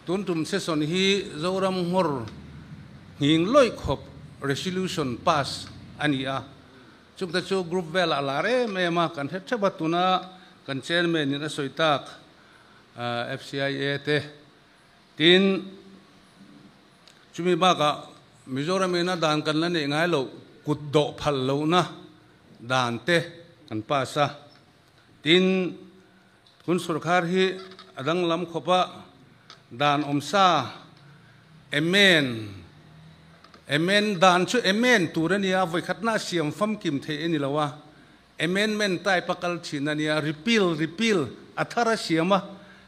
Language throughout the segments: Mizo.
Tun tum session hi Zoram nghawr nghing lawih khawp resolution pass a ni a, chungte chu group velah a lar em em a, kan hre theuh a, tuna kan chairman in a sawi tak FCIA te tin chumi bakah Mizoram ina dan kan la neih ngai loh kut dawh phal lohna dan te kan pass a, tin Tun sorkar hi a danglam khawp a, dan awmsa amen amen dan chu amen tur a nia, vawikhatna a siam famkim theih a ni lo a, amendment type a kal thin a nia, repeal repeal a thar a siam a,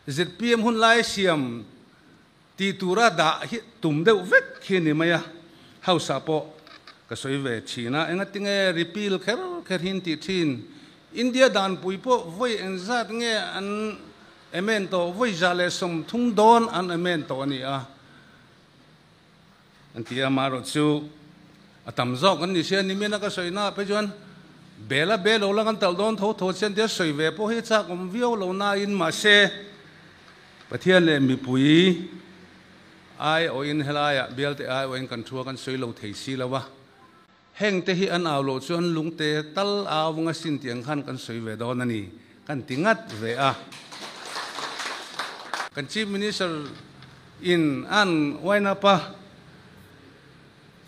zpm hun lai a siam tih tura dah hi tum deuh vek khi a ni mai a, House ah pawh ka sawi ve thin a, engatinge repeal kher kher hi an tih thin? India danpui pawh vawi engzat nge an amend tawh, vawi 130 dawn an amend tawh a ni a, an ti a, amaherawh chu a tam zawk an ni sia, nimina ka sawi naah phei chuan bel a bel lo la kan talh dawn tho tho chian tia sawi ve pawh hi chak awm viau lo nain mahse Pathian leh mipui ai awhin helaiah bialte ai awhin kan thua kan sawi lo thei si lo a, hengte hi an au loh chuan lungte tal au vanga sin tih ang khan kan sawi ve dawn a ni kan ti ngat ve a. Kan Chief Minister in an wind up a,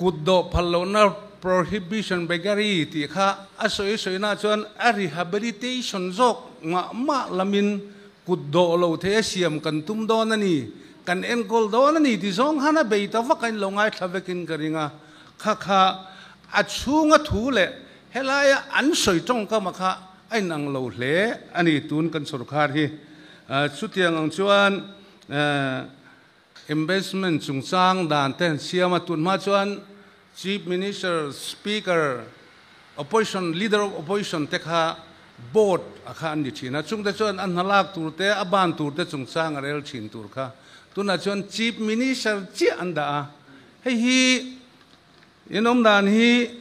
kut dawh phal lohna prohibition beggary tih kha a sawi sawina chuan a rehabilitation zawk mah mah lamin kut dawh lo thei a siam kan tum dawn a ni, kan enkawl dawn a ni ti zawng khan a bei ta vak a in lo ngaithla vekin ka ring a, kha kha a chhunga thu leh helaia an sawi tawngkama kha a inang lo hle a ni tun kan sorkar hi. Chutiang ang chuan Investment chungchang dan te an siam a, tun hma chuan Chief Minister, Speaker, Opposition, Leader of Opposition te kha Board a kha an ni thin a, chungte chuan a hna lak tur te, a ban tur te chungchang a rel thin tur kha tunah chuan Chief Minister chiah an dah a, hei hi in awm dan hi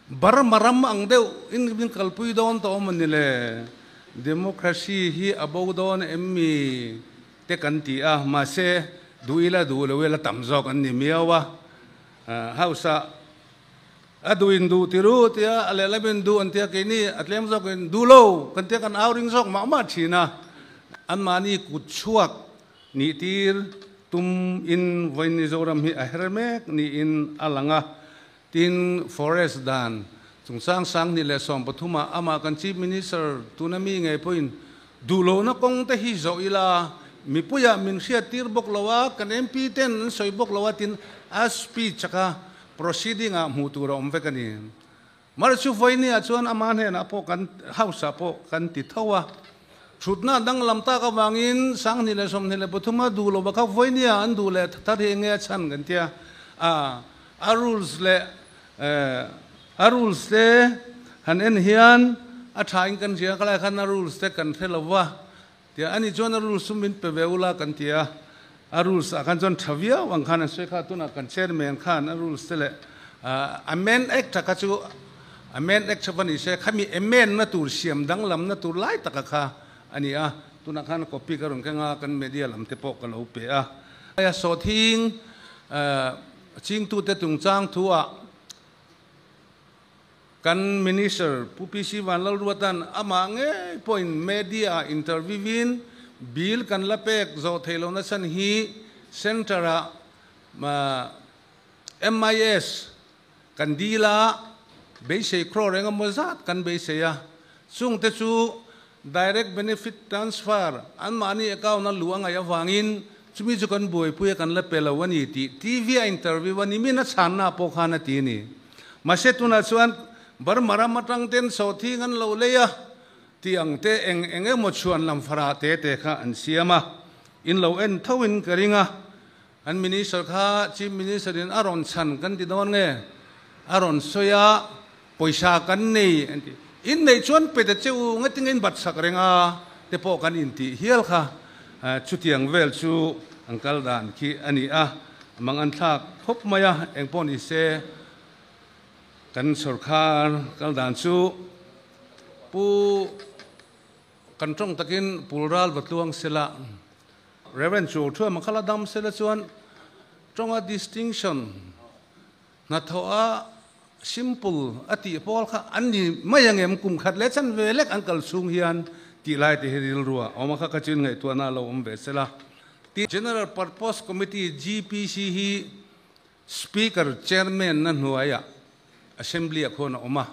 Burma ram ang deuh in min kalpui dawn tawh awm a ni le, Democracy hi a bo dawn em mi? Te kan ti a, mahse duh ila duh lo ila tam zawk an ni miau a. House ah a duh in duh ti ru tia a lehlam in duh an tia keini a tlem zawk in duh lo kan tia kan au ring zawk mah mah thin a. Anmahni kut chhuak nih tir tum in vawiin Mizoram hi a her mek niin a lang a. Tin, Forest dan chungchang 2013 ah amah kan Chief Minister tuna mi ngei pawhin duh lohna kawng te hi zawh ila, mipuiah min hriattir bawk lo a, kan MP ten an sawi bawk lo a, tin a speech kha proceeding ah hmuh tur a awm vek a ni. Mar chu vawinia chuan ama hnenah pawh kan House ah pawh kan ti tho a, thutna danglam tak avangin 2023 a duh lo bakha vawinia an duh leh thar hi enge a chhan kan tia a, A rules leh a rules te han en hian a tha in kan hria, khalai khan a rules te kan hre lo va tia ani chuan a rules chu min pe ve ula kan ti a, a rules ah khan chuan tha viau ang khan an sawi kha tunah kan chairman khan a rules te leh amend act kha chu amend act va ni se khami amend na tur siam danglam na tur lai taka kha a ni a, tunah khan copy ka rawn keng a kan media lam te pawh ka lo pe a. A sawhthing Chingtute chungchang thuah kan Minister Pu PC Vanlalruata'n amah ngei pawhin media ah interview-in bill kan la pek zawh theih lohna chhan hi Centre-ah MIS kan dil a, beisei crore eng emaw zat kan beisei a, chungte chu Direct Benefit Transfer anmahni account a luh a ngaih avangin chumi chu kan buaipui a kan la pe lo a ni tih TV a interview a ni min a chhanna pawh khan a ti a ni. Mahse tunah chuan Burma ram atang ten sawhthing an lo lei a tih ang te eng eng emaw chhuan lam farah te te kha an siam a, in lo en tho in ka ring a, an Minister kha Chief Minister in a rawn chhan kan ti dawn nge a rawn sawi a, Pawisa kan nei an ti. In neih chuan pe ta che u ngatinge in bat sak reng a te pawh kan intih hial kha. Chutiang vel chu an kal dan khi a ni a, mang an thlak khawp mai a, eng pawh ni se kan sorkar kal dan chu Pu kan tawng takin Pulral va tluang sela. Rev. Chuauṭhuama kha la dam sela chuan tawnga distinction hnathawh a simple a tih pawl kha an ni mai ang em? Kum khat leh chan ve lek an kal chhung hian tih lai te hi rilru a awm a kha ka chin ngaihtuahna a lo awm ve sela. General Purpose Committee, GPC, hi Speaker Chairman na hnuaiah Assembly ah khuan a awm a,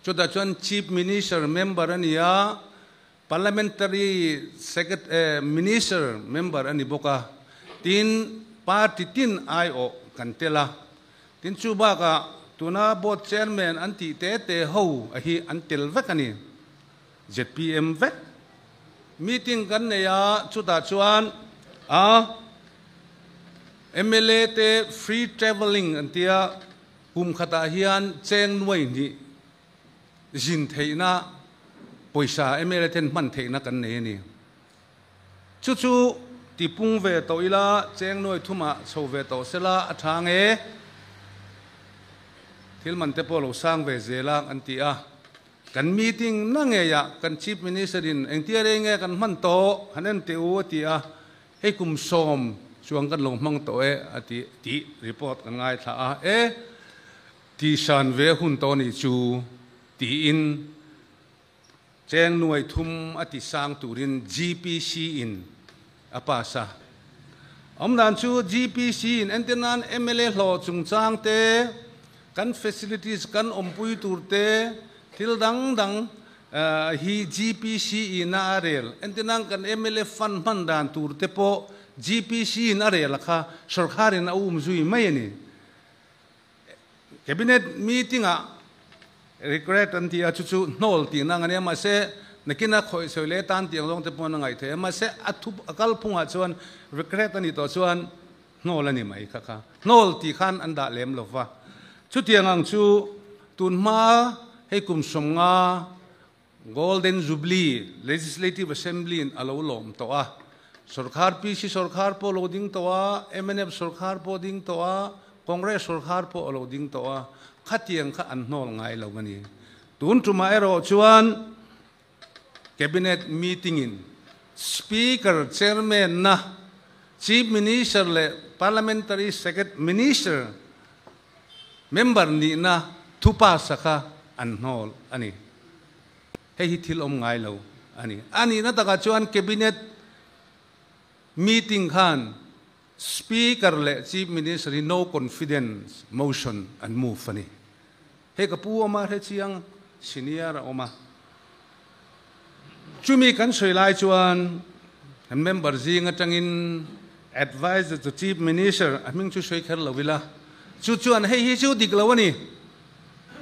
chutah chuan Chief Minister member a ni a, Parliamentary Minister member a ni bawk a, tin party tin aiawh kan tel a, tin chu bakah tuna Board Chairman an tih te te ho a hi an tel vek a ni, zpm vek. Meeting kan nei a, chutah chuan a mla te free travelling an tia, kum khatah hian cheng nuai hnih zin theihna pawisa mla ten hman theihna kan nei a ni. Chu chu tipung ve tawh ila, cheng nuai thumah chho ve tawh sela a tha nge? Thil man te pawh lo sang ve zel a an ti a. Kan meeting na ngeiah kan Chief Minister in engtia rei nge kan hman tawh han en teh u a ti a, hei kum sawm chuang kan lo hmang tawh e a ti tih report kan ngaithla a, e tihsan ve hun tawh nih chu tiin cheng nuai thum a ti sang turin GPC in a pass a. Awmdan chu GPC in entir nan mla hlawh chungchang te, kan facilities kan awmpui tur te, thil dang dang hi GPC in a a rel. Entir nan kan mla fund hman dan tur te pawh GPC in a rel a kha sorkar in a um zui mai a ni. Cabinet meeting ah regret an ti a, chu chu hnawl tihna ang a nia, mahse nakina khawih sawi leh tan tih ang zawng te pawh an ngaih theih a, mahse a thu a kalphungah chuan regret a nih tawh chuan hnawl a ni mai kha kha hnawl tih khan an dah lem lo va. Chutiang ang chu tun hma hei kum 50 Golden Jubilee Legislative Assembly in a lo lawm tawh a, sorkar PC sorkar pawh a lo ding tawh a, mnf sorkar pawh a ding tawh a, Congress sorkar pawh a lo ding tawh a, khatiang kha an hnawl ngai lo a ni. Tun tumah erawh chuan Cabinet meeting in Speaker, Chairman na Chief Minister leh Parliamentary Secretary Minister Member nihna thupasa kha an hnawl a ni. Hei hi thil awm ngai lo a ni. A nihna takah chuan Cabinet meeting khan Speaker leh Chief Minister hi no confidence motion an move a ni. Hei ka pu awm a, hrechiang senior a awm a. Chumi kan sawi lai chuan kan member zing atangin Adviser to Chief Minister a hming chu sawi kher lo ila, chu chuan hei hi chu dik lo a ni.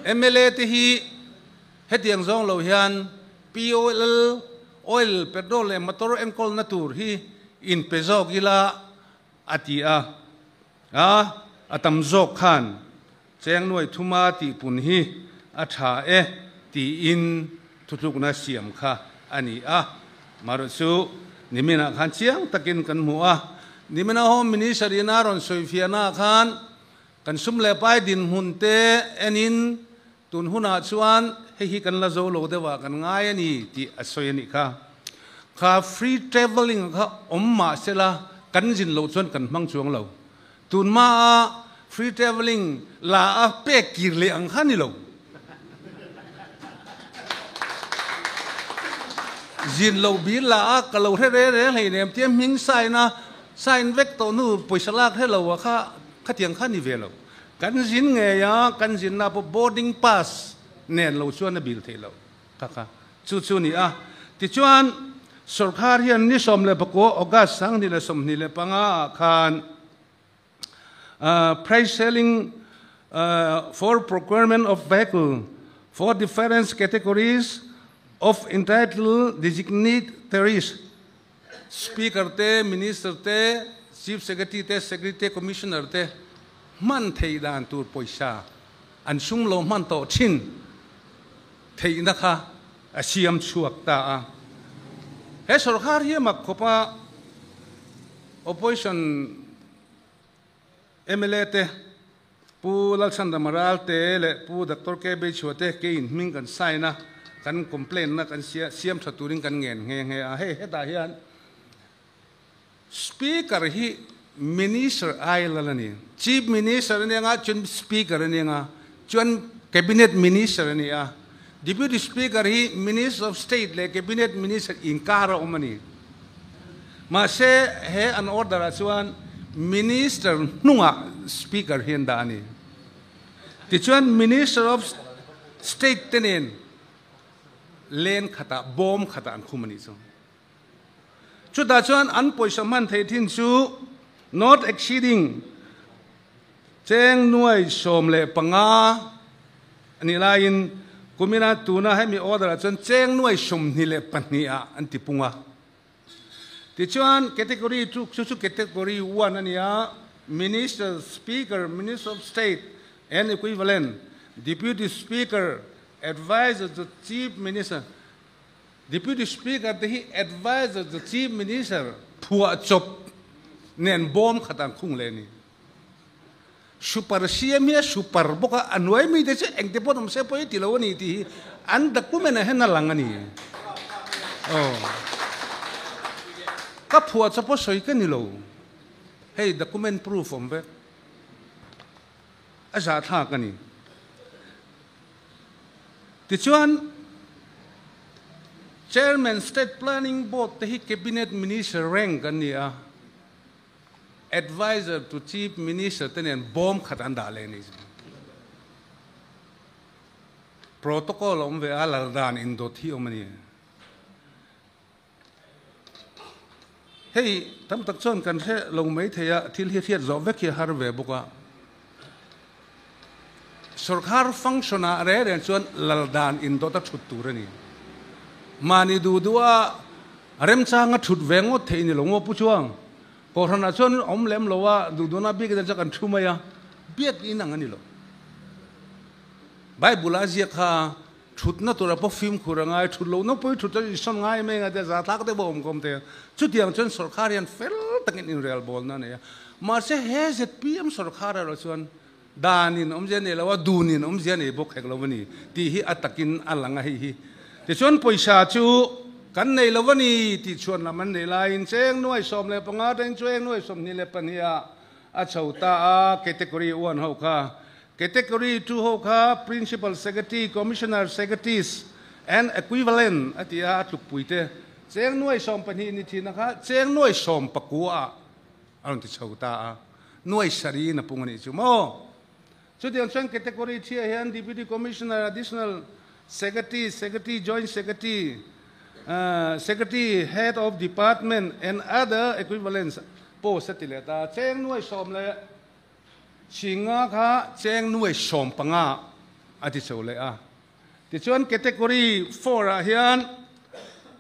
Mla te hi hetiang zawng lo hian POL, oil, petrol leh motor enkawlna tur hi inpe zawk ila a ti a. A, a tam zawk khan cheng nuai thuma tih pun hi a tha e tiin thutlukna siam kha a ni a. Marawhchu niminah khan chiang takin kan hmu a, nimina Home Minister in a rawn sawifiahnaah khan kan sum leh pai dinhmun te enin tun hunah chuan hei hi kan la zo lo deuhah kan ngai a ni tih a sawi a nih kha. Kha free travelling kha awm mah sela kan zin loh chuan kan hmang chuang lo. Tun hmaa free travelling la a pek kir leh ang kha ni lo. Zin loh bil la a ka lo hre re re hleinem tia hming sign a sign vek tawh hnu pawisa lak hre lo a kha khatiang kha ni ve lo. Kan zin ngei a, kan zinna pawh boarding pass nen lo chuan a bil theih loh kha kha chu chu ni a. Tichuan, sorkar hian ni 19 August 2025 ah khan price selling for procurement of vehicle for different categories of entitled dignitaries, Speaker te, Minister te, Chief Secretary te, Secretary te, Commissioner te hman theih dan tur pawisa an sum lo hman tawh thin theihna kha a siam chhuak ta a. He sorkar hi a mak khawp a, Opposition mla te, Pu Lalchhandama Ralte leh Pu Doctor K Beichhua te keiin hming kan sign a, kan complaint na kan siam tha turin kan ngen nghe nghe a. Hei hetah hian Speaker hi Minister ai lal a ni. Chief Minister a ni anga chuan Speaker a ni anga chuan Cabinet Minister a ni a. Deputy Speaker hi Minister of State leh Cabinet Minister inkar a awm a ni. Mahse he an order ah chuan Minister hnungah Speaker hi an dah a ni. Tichuan Minister of State te nen len khatah bawm khatah an khum a nih chu. Chutah chuan an pawisa hman theih thin chu not exceeding cheng nuai 15 a nih laiin kumina tuna hemi order ah chuan cheng nuai 22 ah an ti pung a. Tichuan category chu chu chu category one a ni a, Minister, Speaker, Minister of State and equivalent, Deputy Speaker, Adviser to Chief Minister, Deputy Speaker te hi Adviser to Chief Minister phuah chawp nen bawm khat an khung leh a ni. Super CM hi a super bawk a, a hnuai mite chu engte pawh an awm se pawh hi ti lo a ni tih hi an document ah hian a lang a ni. Aw. Ka phuah chawp a sawi ka ni lo. Hei document proof awm vek. A zahthlak a ni. Tichuan, Chairman State Planning Board te hi Cabinet Minister rank an ni a, Adviser to Chief Minister te nen bawm khat an dah leh a ni. Protocol a awm ve a, lal dan indawt hi awm a ni. Hei tam tak chuan kan hre lo mai thei a, thil hi hriat zawh vek hi a har ve bawk a. Sorkar function ah reng reng chuan lal dan indawt a thut tur a ni. Mahni duh duh a remchang a thut ve ngawt theih ni lo maw Pu Chuang? Kohhran ah chuan awm lem lo a, duh duhna bik in chuan kan thu mai a, biak in ang a ni lo. Bible a ziak kha Thutna tura pawh fimkhur a ngai, thut lohna pawh hi thut chuan insawn ngai mai ang a tia za tlak deuh a awm kawm thei a. Chutiang chuan sawrkhar hian fel takin inrel bawlna a nei a. Mahse he zpm sawrkhar erawh chuan danin awmzia nei lo a, dunin awmzia nei bawk hek lo a ni tih hi a takin a lang a hei hi. Tichuan pawisa chu kan nei lo a ni tih chhuan lam an neih laiin cheng nuai 15 atangin cheng nuai 22 ah a chho ta a, category one ho kha Category 2 ho kha Principal Secretary, Commissioner Secretaries and equivalent a ti a, a tlukpui te cheng nuai 12 ni thina kha cheng nuai 19 ah a rawn ti chho ta a, nuai sarih in a pung a nih chu maw? Chutiang chuan Category 3 ah hian Deputy Commissioner, Additional Secretary, Secretary, Joint Secretary, Secretary, Head of Department and other equivalents post a ti leh ta a, cheng nuai sawm leh Singa kha cheng nuai 15 a ti chho leh a. Tichuan Category 4 ah hian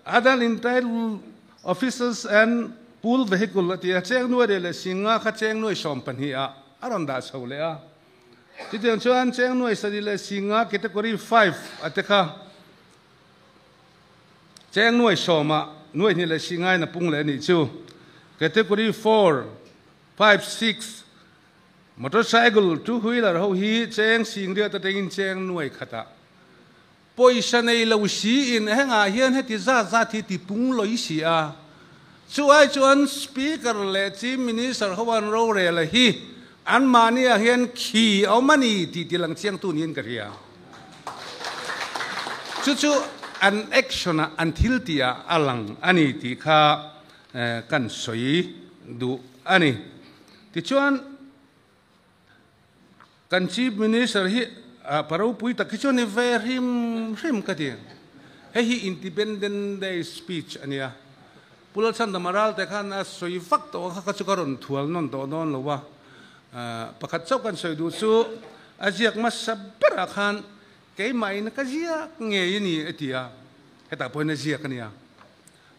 Other Entitled Officers and Pool Vehicle a ti a, cheng nuai leh singa kha cheng nuai 12 ah a rawn dah chho leh a. Chutiang chuan cheng nuai 7 leh singa Category 5 a te kha cheng nuai 10 ah nuai 2 leh singa in a pung leh a nih chu. Category 4 5 6 Motorcycle, two wheeler ho hi cheng singriat atangin cheng nuai khatah pawisa nei lo si in hengah hian heti zat zat hi ti pung lawih si a. Chu ai chuan Speaker leh Chief Minister ho an rorel a hi anmahni ah hian khi a awm a ni tih ti lang chiang tu niin ka hria. Chu chu an action ah an thil tih ah a lang a ni tih kha kan sawi duh a ni. Tichuan, kan Chief Minister hi pa ropui tak hi chu a ni ve hrim hrim ka ti. Hei hi Independent Day speech a nia. Pu Lalchhandama Ralte khan a sawi vak tawh a kha chu ka rawn thual nawn tawh dawn lo a. Pakhat chauh kan sawi duh chu a ziak hmasa berah khan keimahin ka ziak ngei a ni a ti a, hetah pawhin a ziak a nia.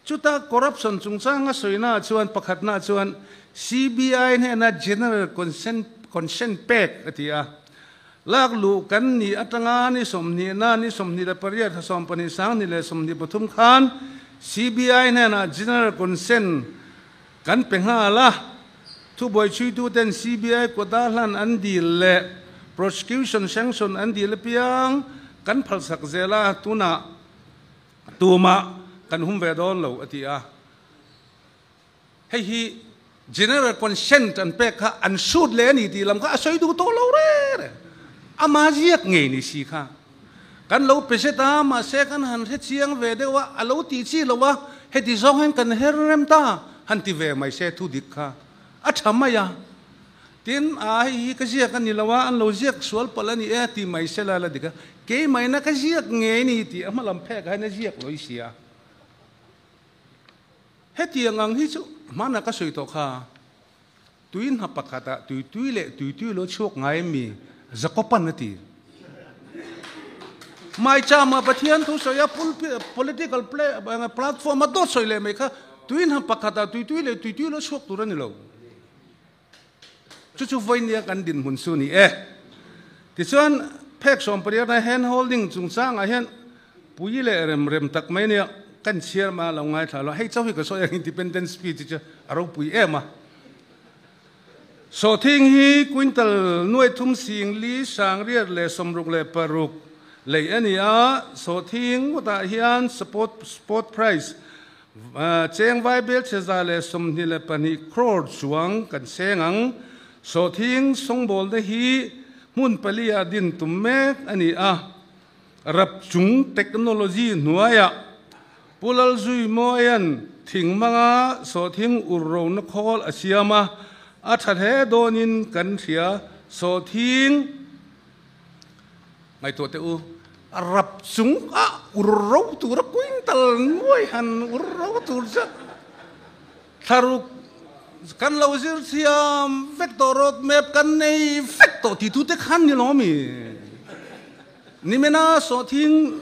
Chuta corruption chungchanga sawina chuan pakhatna chuan CBI hnena General Consent Consent pek a ti a. Lak luh kan nih atanga ni 20 na ni 28 thla 12 2023 khan CBI hnena General Consent kan pe nghal a. Thubuai chhuituten CBI kawta hlan an dil leh prosecution sanction an dil apiang kan phalsak zel a, tunah Tumah kan hum ve dawn lo, a ti a. Hei hi general consent an pek kha an sut leh a ni tih lam kha a sawi duh tawh lo reng reng. Ama ziak ngei ni si kha. Kan lo pe zet a, mahse kan han hre chiang ve deuh a, a lo tih chi lo a, heti zawng hian kan her rem ta, han ti ve mai se thu dik kha a tha mai a. Tin, a hei hi ka ziak a ni lo a, an lo ziak sual palh a ni e ti mai se la la dik a, keimahina ka ziak ngei ni tih a hma lam phek ah hian a ziak lo i sia. Hetiang ang hi chu hmanah ka sawi tawh kha, tui hna pakhatah tui tui leh tui tui lo chhuak ngai mi Jakoban a ti. Maichama Pathian thu sawi a political platform a dawt sawi leh mai kha tui hna pakhatah tui tui leh tui tui lo chhuak tur a ni lo. Chu chu vawinia kan dinhmun chu ni e. Tichuan, phek sawmpariatna hand holding chungchangah hian pui leh rem rem tak mai nia kan chhiar mai a lo ngaithla lo. Hei chauh hi ka sawi ang independence speech hi chu a ropui em a. Sawhthing hi quintal nuai thum sing li sangriat leh 66 lei a ni a. Sawhthing ngawtah hian support spot price Cheng Vaibel 122 crore chuang kan seng ang. Sawhthing sawngbawlna hi hmun pali ah din tum mek a ni a. Rap chung technology hnuaiah Pu Lalzui Mawia'n thing hmanga sawhthing ur rona khawl a siam a, a tha hle dawnin kan hria. Sawhthing. Ngaihtuah teh u, a rap chung ah ur ro tur a quintal nuai han ur ro tur chu thlaruk kan lo zir thiam vek tawh road map kan nei vek tawh ti tute khan ni lo mi? Nimena sawhthing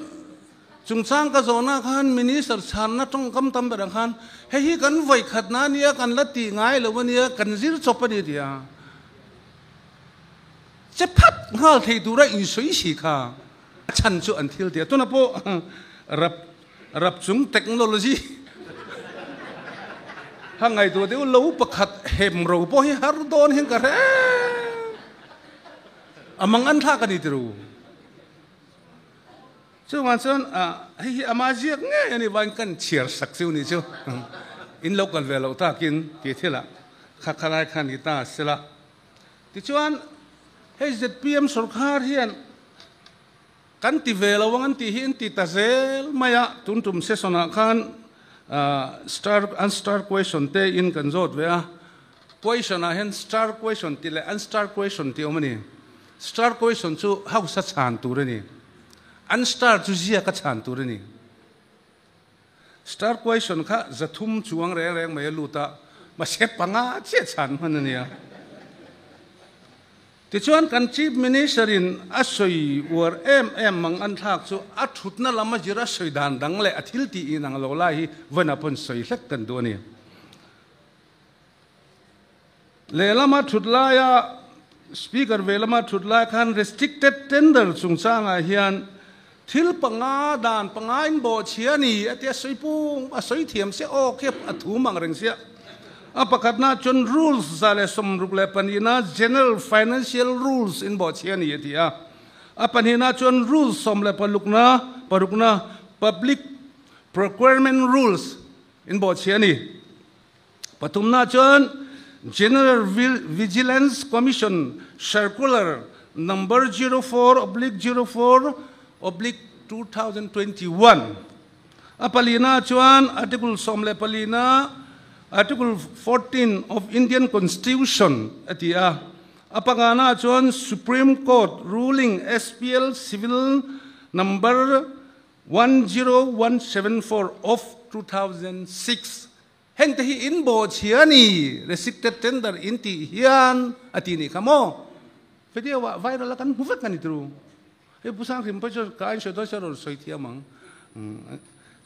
chungchang ka zawhna khan minister chhanna tawngkam tam berah khan hei hi kan vawikhatna ania kan la tih ngai lo ania kan zir chawp a ni ti a. Che phat nghal thei tura insawi si kha a chhan chu an thil ti a. Tuna pawh rap rap chung technology ha ngaihtuah deuh lo pakhat hem ro pawh hi har dawn hian ka hre a mang an thlak a ni tiru. Chuvang chuan hei hi ama ziak ngei a ni vain kan chhiar sak chu ni chu in lo kal ve loh takin tih thilah kha khalai khan ni ta sela. Tichuan, hei zpm sorkar hian kan ti ve lo ang an tih hi an ti ta zel mai a, tun tum session ah khan star unstar question te in kan zawt ve a, question ah hian star question tih leh unstar question tih a awm a ni. Star question chu house a chhan tur a ni, unstar chu ziak a chhan tur a ni. Star question kha 300 chuang reng reng mai a lut a, mahse panga chiah chhan hman a nia. Tichuan kan Chief Minister in a sawi uar em em mang an thlak chu a thutna lam a zir a sawi dan dang leh a thil tih inang lo lai hi vawiinah pawn sawi hlek kan duh a ni. Lehlama thut laia Speaker vehlama thut lai khan restricted tender chungchangah hian thil panga dan panga in bawhchhia a ni a tia sawi pung a sawi thiam sia aw khi a thum ang reng sia. A pakhatna chuan rules 162na general financial rules in bawhchhia a ni a ti a. A pahnihna chuan rules 16na parukna public procurement rules in bawhchhia a ni. Pathumna chuan General Vigilance Commission Circular Number 04/04/2021. A palina chuan Article 14 na Article 14 of Indian Constitution a ti a. A pangana chuan Supreme Court Ruling SPL Civil Number 10174 of 2006. Heng te hi in bawhchhia a ni, restricted tender in tih hian a ti nih kha maw? Video ah viral a kan hmu vek a ni tru. Hei Pu Sanghrim pawh chu ka ain sawi dawn sia rawn sawi thiam ang.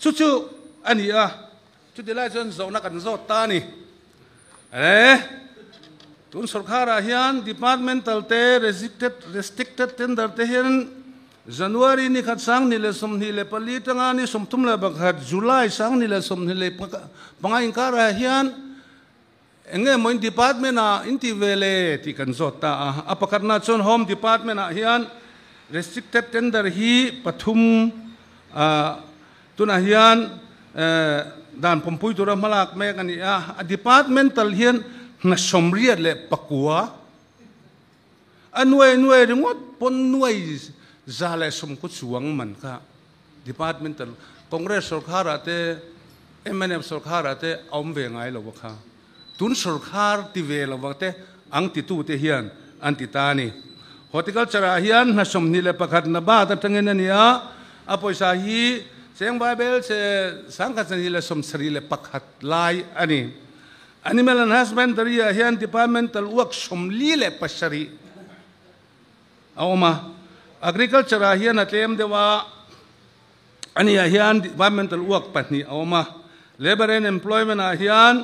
Chu chu a ni a, chuti lai chuan zawhna kan zawt ta a ni. E, tun sorkharah hian departmental te restricted restricted tender te hian January ni khat 2024 tanga ni 31 July 2025 inkarah hian eng nge maw in department ah in tih ve le tih kan zawt ta a. A pakhatna chuan Home Department ah hian restricted tender hi pathum tunah hian dan pawmpui tura hmalak mek a ni a, a departmental hian hna 84 a nuai nuai ringawt pawn nuai 120 chuang man kha departmental Congress sorkharah te mnf sorkharah te a awm ve ngai lo va kha tun sorkhar ti ve lo va te ang titu te hian an ti ta a ni. Horticulture ah hian hna 21 NABARD atangin a ni a, a pawisa hi cheng Bible che 1,271 lai a ni. Animal and Husbandry ah hian departmental work 47 a awm a. Agriculture ah hian a tlem deuh a, a ni ah hian departmental work pahnih a awm a. Labour and Employment ah hian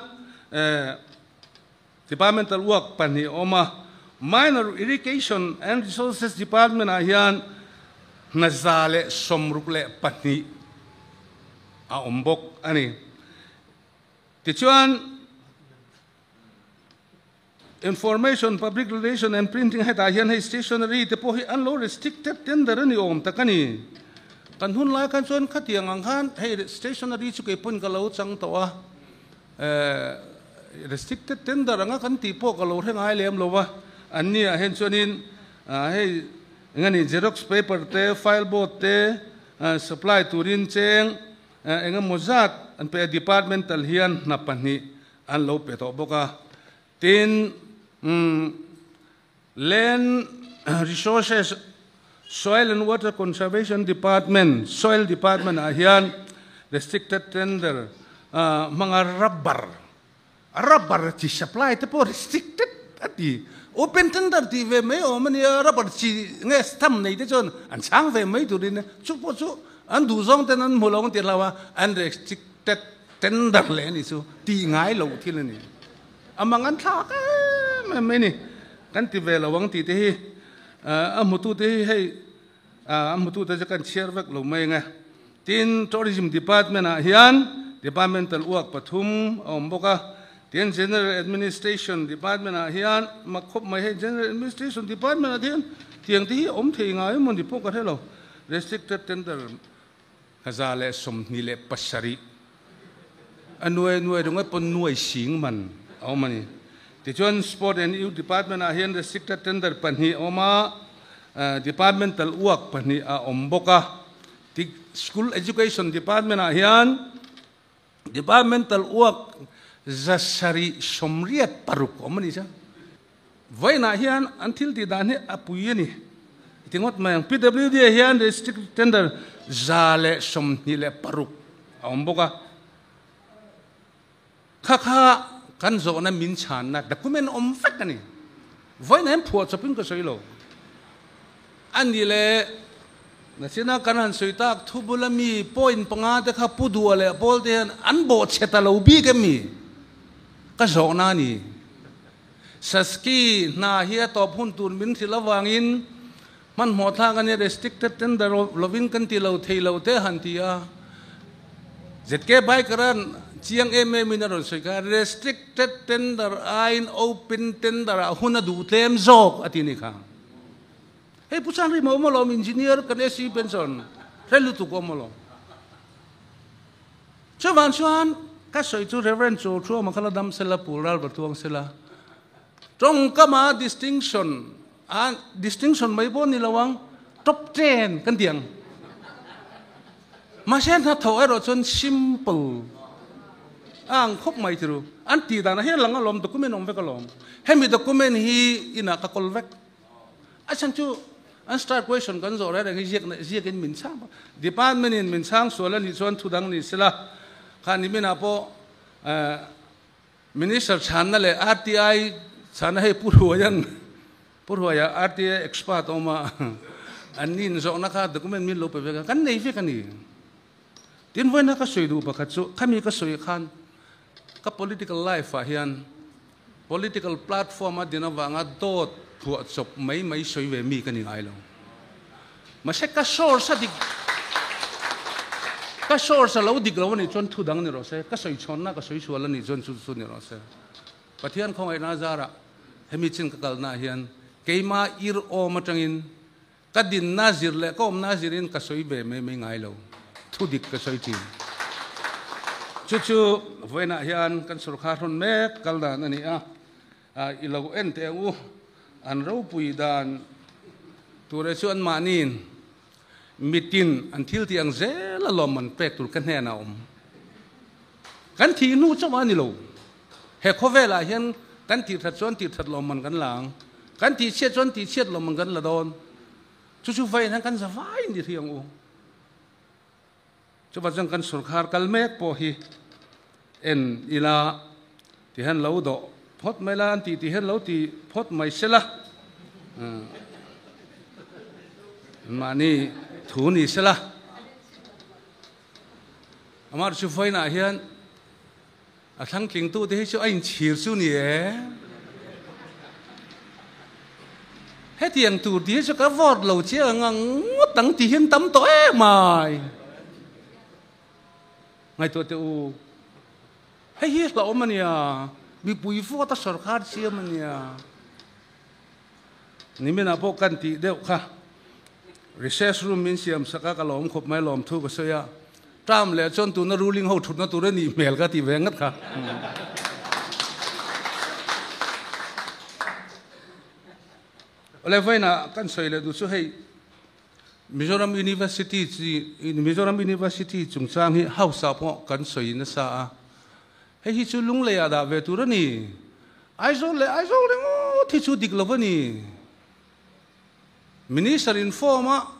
departmental work pahnih a awm a. Minor Irrigation and Resources Department ah hian hna 162 a awm bawk a ni. Tichuan, Information, Public Relation and Printing hetah hian hei stationery te pawh hi an lo restricted tender a ni awm tak a ni. Kan hun lai khan chuan khatiang ang khan hei stationery chu kei pawn ka lo chang tawh a, restricted tender anga kan tih pawh ka lo hre ngai lem lo va, an ni ah hian chuanin hei eng a ni xerox paper te, file board te supply turin cheng Eng emaw zat an pe a, departmental hian hna pahnih an lo pe tawh bawk a. Tin, Land Resources, Soil and Water Conservation Department, Soil Department ah hian restricted tender hmanga rubber, rubber chi supply te pawh restricted a ti. Open tender tih ve mai awm a nia, rubber chi nge stamp nei te chuan an chhang ve mai turin chu pawh chu an duh zawng ten an hmu lo ang tih hlau a, an restricted tender leh a nih chu tih ngai loh thil a ni. A mang an thlak em em mai a ni. Kan ti ve lo ang tih te hi a hmutu te hi hei a hmutu te chu kan chhiar vek lo mai ang e. Tin, Tourism Department ah hian Departmental work pathum a awm bawk a. Tin, General Administration Department ah hian mak khawp mai hei General Administration Department ah te hian tiang te hi a awm thei ngai emaw ni pawh ka hre lo. Restricted Tender 127 a nuai nuai ringawt pawn nuai sing man a awm a ni. Tichuan Sport and Youth Department ah hian Restricted Tender pahnih a awm a, Departmental work pahnih a awm bawk a. School Education Department ah hian Departmental work 786 a awm a ni cha. Vawiinah hian an thil tih dan hi a pui a ni ti ngawt mai ang. PWD ah hian Restricted Tender 126 a awm bawk a. Kha kha kan zawhna min chhanna document awm vek a ni. Vawiinah hian phuah chawpin ka sawi lo. A ni le, nachina kan han sawi tak thu bula mi point panga te kha Pu Dua leh Paul te hian an bawhchhe ta lo bik em mi? Ka zawhna a ni. Saski hna hi a tawp hun tur min hrilh avangin hmanhmawh thlak a nia, restricted tender lovin kan ti lo thei lo te han ti a. ZK Biker-a chiang em em in a rawn sawi kha, restricted tender aiin open tender ah hun a duh tlem zawk a ti ni kha. Hei Pu Changri ma awm alawm, engineer kan SC pension hre lutuk awm alawm. Chuvang chuan ka sawi chu Reverend Chaw Thuama kha la dam sela, Pu Ral va tuang sela. Tawngkama distinction a distinction mai pawh ni lo ang, top ten kan ti ang. Mahse hnathawh erawh chuan simple a ang khawp mai thiru. An tih danah hian lang alawm, document awm vek alawm. Hemi document hi inah ka kawl vek. A chhan chu an star question kan zawh reng reng hi ziak ziakin min chhang bawk. Department in min chhang sual a nih chuan thu dang ni sela, kha niminah pawh Minister chhanna leh RTI chhanna hei Pu Hruaia'n Pu Hruaia RTI expert a awm a, an ni inzawhna kha document min lo pe vek a, kan nei vek a ni. Tin vawiina ka sawi duh pakhat chu khami ka sawi khan ka political life ah hian Political platform a din avanga dawt phuah chawp mai mai sawi ve mi ka ni ngai lo. Mahse ka source a dik, ka source a lo dik lo a nih chuan thu dang ni rawh se, ka sawi chhawnna ka sawi sual a nih chuan chu chu ni rawh se. Pathian khawngaihna zarah hemi chin ka kalna ah hian keima ir awm atangin ka dinna zir leh ka awmna zirin ka sawi ve mai mai ngai lo, thu dik ka sawi thin. Chu chu vawiinah hian kan sorkar hawn mek kal dan a ni a, i lo en teh ang u. An ropui dan ture chu anmahniin mitin an thil tih ang zel a lawm an pek tur ka hnenah a awm. Kan thih hnu chauh a ni lo. He khawvelah hian kan tih that chuan tih that lawmman kan la ang, kan tih chhiat chuan tih chhiat lawmman kan la dawn. Chu chu vawiin hian kan za vai ni hri ang u. Chuvah chuan kan sorkar kal mek pawh hi en ila ti hian lo dawh phawt mai la, an tih tih hian lo ti phawt mai se la, mahni thu ni se la. Amah chu vawiinah hian A thlangtlingtute hi chu a inchhir chu ni e. Hetiang tur tih hi chu ka vote lo chiang ang ang ngawt ang tih hian tam tawh em mai. Ngaihtuah teh u, hei hi hlauhawm a nia, mipui vote a sorkar siam a nia. Niminah pawh kan tih deuh kha recess room min siam sak a, ka lawm khawp mai, lawmthu ka sawi a. Term leh chuan tuna ruling ho thutna tur a nih hmel ka ti ve ngat kha. Awle vawiinah kan sawi leh duh chu hei Mizoram University chi Mizoram University chungchang hi house ah pawh kan sawi nasa a. Hei hi chu Lunglei ah dah ve tur a ni. Aizawl leh Aizawl ringawt hi chu dik lo a ni. Minister inform a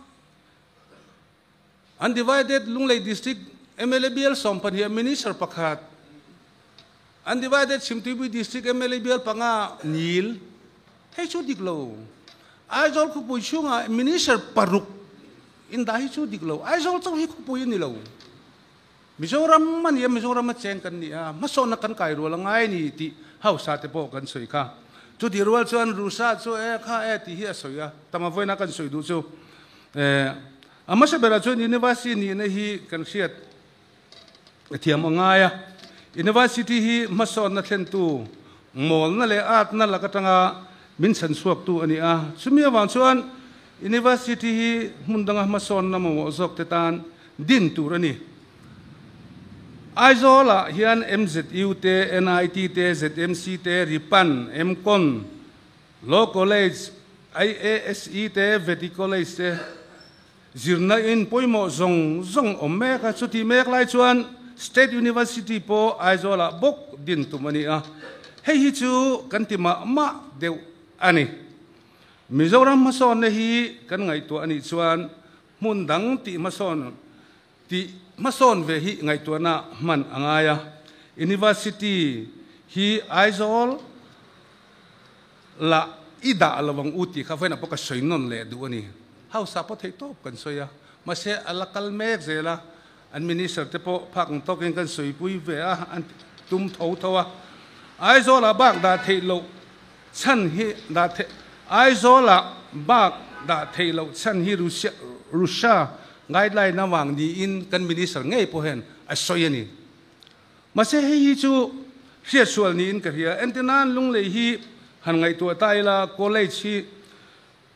Undivided Lunglei District mla bial 12 Minister pakhat, Undivided Chhimtuipui District mla bial panga nil. Hei chu dik lo. Aizawl khawpui chhungah Minister paruk indah hi chu dik lo. Aizawl chauh hi khawpui a ni lo. Mizoram a ni a, Mizoram a cheng kan ni a, hmasawnna kan kai rual a ngai a ni tih hausa te pawh kan sawi kha. Chutih rual chuan Rusa chu e kha e tih hi a sawi a, tama vawiina kan sawi duh chu e a hmasa berah chuan University nihna hi kan hriat thiam a ngai a. University hi hmasawnna thlentu, mawlna leh atna lak atanga min chhan chhuaktu a ni a. Chumi avang chuan University hi hmun danga hmasawnna mamawh zawk te tan din tur a ni. Aizawlah hian MZU te, NIT te, ZMC te, Ripan, MCON, Law College, IASE te, Vety College te zirna in pawimawh zawng zawng awm mek a. Chutih mek lai chuan State University pawh Aizawlah bawk din tum a ni a. Hei hi chu kan ti mah mah deuh a ni. Mizoram hmasawnna hi kan ngaihtuah a nih chuan Hmun dang tih hmasawn tih hmasawn ve hi ngaihtuahna hman a ngai a. University hi Aizawl lah i dah lo ang u tih kha vawiinah pawh ka sawi nawn leh duh a ni. House ah pawh theih tawp kan sawi a, mahse a la kal mek zel a, an minister te pawh phak ang tawkin kan sawipui ve a, an tum tho tho a. Aizawl ah bak dah theih loh Chhan hi dah theih Aizawlah bak dah theih loh chhan hi Russia Russia guideline avang niin kan minister ngei pawh hian a sawi a ni. Mahse hei hi chu hriatsual niin ka hria. Entirnan Lunglei hi han ngaihtuah ta ila college hi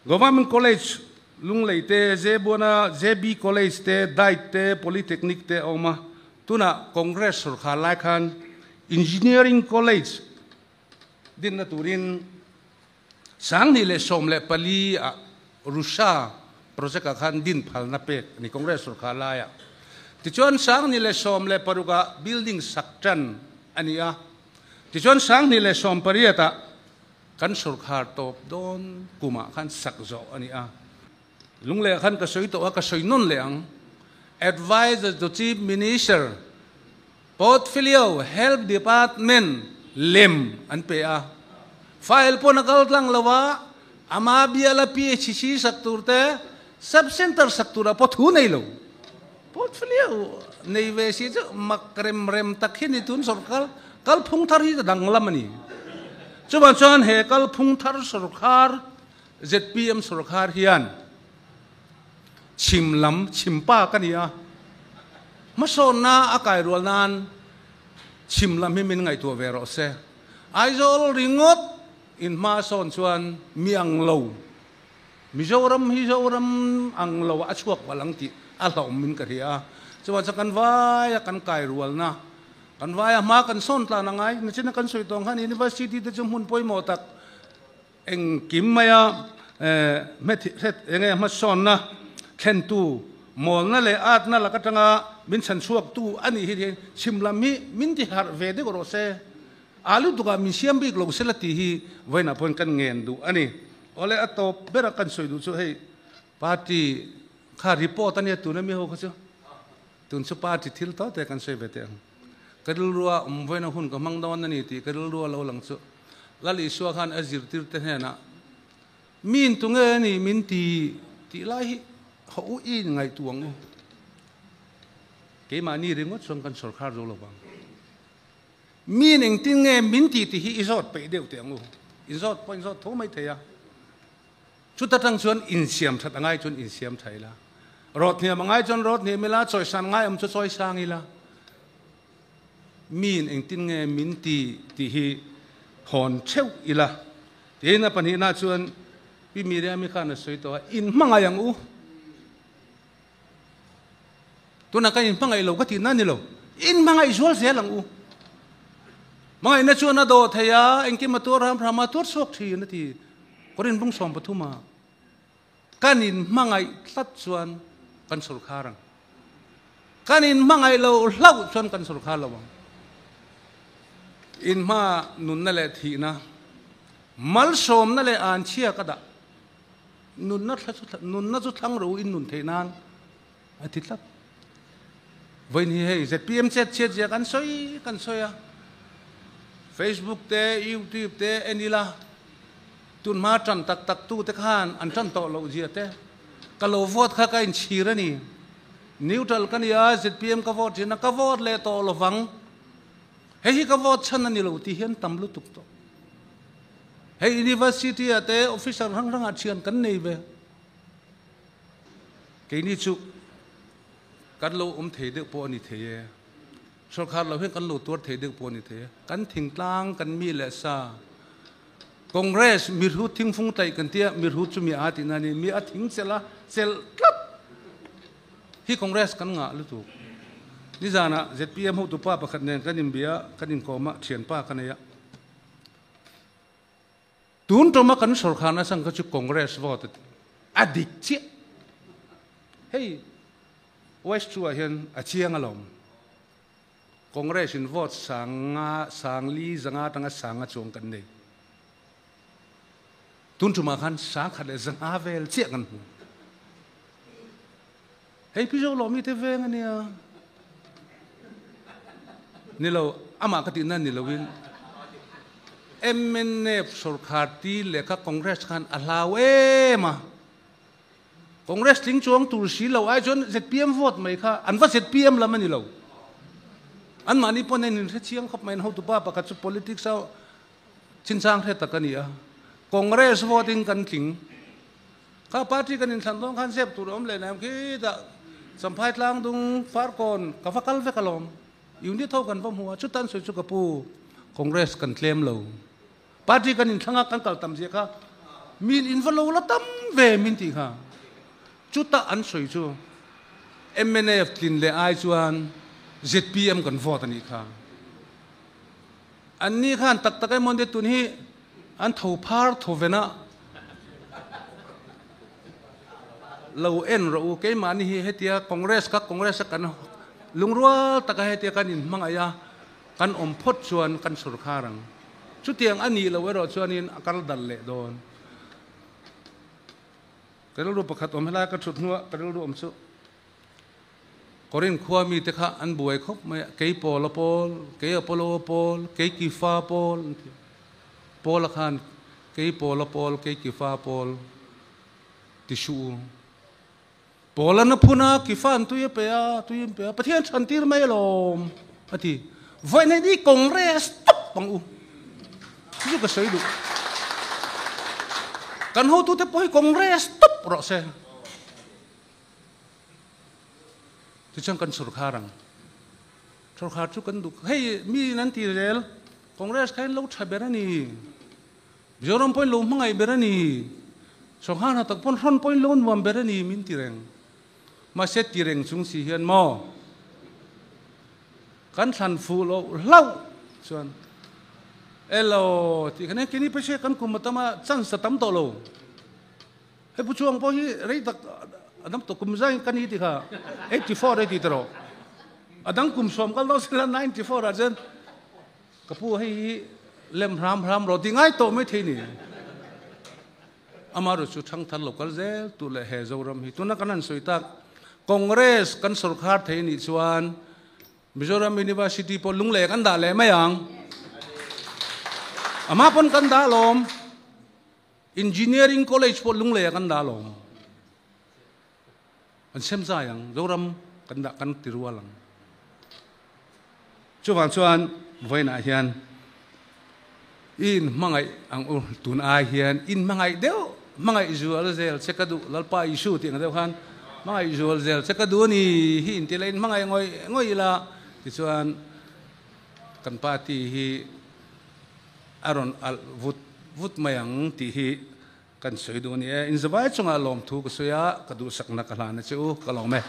Government College Lunglei te, Zebuana JB College te, Diet te, Polytechnic te a awm a. Tunah Congress sorkar lai khan Engineering College Dinna turin 2014 ah Russia project ah khan din phalna pek a ni Congress sorkar laiah. Tichuan 2016 ah building sak tan a ni a. Tichuan 2018 ah kan sorkar tawp dawn kumah khan sak zawh a ni a. Lungleh khan ka sawi tawh a, ka sawi nawn leh ang. Advisor to Chief Minister Portfolio Health Department lem an pe a, file pawn a kal tlang lo a, ama biala PHC sak tur te, Sub Centre sak turah pawh thu nei lo. Portfolio nei ve si chu mak rem rem tak hi ni tun sorkar kalphung thar hi a danglam a ni. Chuvang chuan he kalphung thar sorkar zpm sorkar hian Chhim lam chhim pa ka ni a, hmasawnna a kai rual nan chhim lam hi min ngaihtuah ve rawh se. Aizawl ringawt in hma sawn chuan mi ang lo, Mizoram hi Zoram ang lo ah a chhuak palh ang tih a hlauhawm in ka hria a. Chuvang chuan kan vai a kan kai rualna. Kan vaia hma kan sawn tlan a ngai. Nichina kan sawi tawng khan University te chu hmun pawimawh tak engkim maia hmet enge hmasawnna thlentu mawlna leh atna lak atanga min chhan chhuaktu a nih hi hian chhim lam hi min ti harh ve deuh rawh se. A lutukah min siam bik lo sela tih hi vawiinah pawhin kan ngen duh a ni. Awle a tawp bera kan sawi duh chu hei party kha report a nia tuna mi ho kha chu tun chu party thil tawh te kan sawi ve teh ang. Ka rilrua awm vawiina hun ka hmang dawn a ni tih ka rilrua lo lang chu Lal Isua khan a zirtir te hnenah Miin tunge a ni min ti tih lai hi haw u i ngaihtuah ang u. Keimahni ringawt chuan kan sawrkhar zo lo vang. Miin engtin nge min ti tih hi i zawt peih deuh teh ang u. Inzawt pawh inzawt tho mai thei a. Chuta tang chuan insiam that a ngai chuan insiam tha ila. Rawt hniam a ngai chuan rawt hniam ila, chawisan ngai awm chu chawi sang ila. Miin engtin nge min ti tih hi hawn theuh ila. Tiin a pahnihna chuan Pi Miriami khan a sawi tawh a, inhmangaih ang u. Tunah kan inhmangaih lo ka tihna a ni lo. Inhmangaih zual zel ang u. Hmangaihna chuan a dawh thei a, engkim a tuar ram ram a, tuar chhuak thin a ti. Korin bung 13 a kan inhmangaih tlat chuan kan sawrkhar ang. Kan inhmangaih lo hlauh chuan kan sawrkhar lo ang. Inhma nunna leh thihna, malsawmna leh anchhia ka dah. Nunna thla chu nunna chu thlang ro in nun theih nan a ti tlat. Vawiin hi hei zpm chet chhiat zia kan sawi kan sawi a, Facebook te YouTube te en ila tun hma tan tak tak tu te khan an tan tawh loh zia te ka lo vote kha ka inchhir a ni. Neutral ka ni a, zpm ka vote thin a, ka vote leh tawh lovang. Hei hi ka vote chhan a ni lo tih hian tam lutuk tawh. Hei University ah te officer hrang hrang ah thian kan nei ve. Keini chu kan lo awm thei deuh pawh a ni thei e. Sorkar lo hian kan lo tuar thei deuh pawh a ni thei e. Kan thingtlang kan mi leh sa Congress mirhut thingfung tlaih kan tia mirhut chu mi a tihna a ni. Mi a thing chelh a, chelh tlat hi Congress kan ngah lutuk. Nizanah zpm hotupa pakhat nen kan inbia kan inkawm a, thianpa ka nei a. Tun tawma kan sawrkharna chang kha chu Congress vote a dik chiah. Hei West chu ah hian a chiang alawm. Congress in vote sanga sangli zanga atanga sanga chuang kan nei. Tun tumah khan sangkhat leh zanga vel chiah kan hmu. Hei pi zo lawmi te veng ania. Ni lo, amah ka tihna ni loin MNF sorkar ti leh kha Congress khan a hlau em a. Congress tling chuang tur si lo ai chuan zpm vote mai kha an va zpm lam a ni lo. Anmahni pawn en in hre chiang khawp mai an hotupa pakhat chu politics a chinchang hre tak a ni a. Congress vote in kan tling. Kha party kan inthlan dawn khan zep tur a awm leh nem khitah Champhai tlang dung Farkawn ka va kal vek alawm. Unit ho kan va hmu a, chutan sawi chu ka pu Congress kan tlem lo. Party kan inthlang a kan kal tam zia kha min in va lo la tam ve min tih kha. Chuta an sawi chu mnf tlin leh ai chuan zpm kan vote a nih kha. Anni khan tak tak emaw nia tun hi an tho phar tho ven a, lo en rawh u, keimahni hi hetia Congress kha Congress a kan lungrual taka hetia kan inhmangaih a, kan awm phawt chuan kan sawrkhar ang. Chutiang a nih loh erawh chuanin a kal dal leh dawn. Ka rilru pakhat awm helai ka thut hnuah ka rilru awm chu. Korinth khua mite kha an buai khawp mai a, kei Paula pawl, kei Apollo pawl, kei Kifa pawl an ti. Paula khan kei Paula pawl, kei Kifa pawl ti suh u. Paula'n a phun a, Kifa'n tui a pe a, tui an pe a, Pathian chhan tir mai alawm a ti. Vawiin hi Congress tawp ang u. Chu ka sawi duh. Kan hotute pawh hi Congress tawp rawh se. Tichuan kan sawrkhar ang. Sawrkhar chu kan duh. Hei mi in an ti zel, Congress kha in lo tha ber a ni. Mizoram pawhin lo hmangaih ber a ni. Sawrkhar hna tak pawn hrawn pawhin lo nuam ber a ni min ti reng. Mahse ti reng chung si hian maw? Kan thlan fuh loh hlauh chuan elo tih khan kini pese kan kum atama chance a tam tawh lo. Hei pu Chuang pawh hi rei tak a dam tawh kum zai ka ni ti kha 84 ei ti ta rawh. A dang kum sawm kal dawn sela 94 ah chuan ka pu hei hi lem hram hram rawh ti ngai tawh mai thei ni. Amaherawhchu chu thangthar lo kal zel tur leh he Zoram hi tuna kan han sawi tak Congress kan sawrkhar thei anih chuan Mizoram University pawh lunglei kan dah leh mai ang. Amah pawn kan dah alawm. Engineering College pawh lunglei ah kan dah alawm. An sem zai ang, Zoram kan dah kan ti rual ang. Chuvang chuan vawiinah hian i inhmangaih ang u, tun ai hian inhmangaih deuh, hmangaih zual zel che ka duh, Lalpa Isu tih ang deuh khan hmangaih zual zel che ka duh a ni hi inti la inhmangaih ngawih ngawih ila tichuan kan party hi a rawn alh vut vut mai ang tih hi kan sawi duh a ni e. Inzavai chungah lawmthu ka sawi a, ka duhsakna ka hlan a che u, ka lawm e.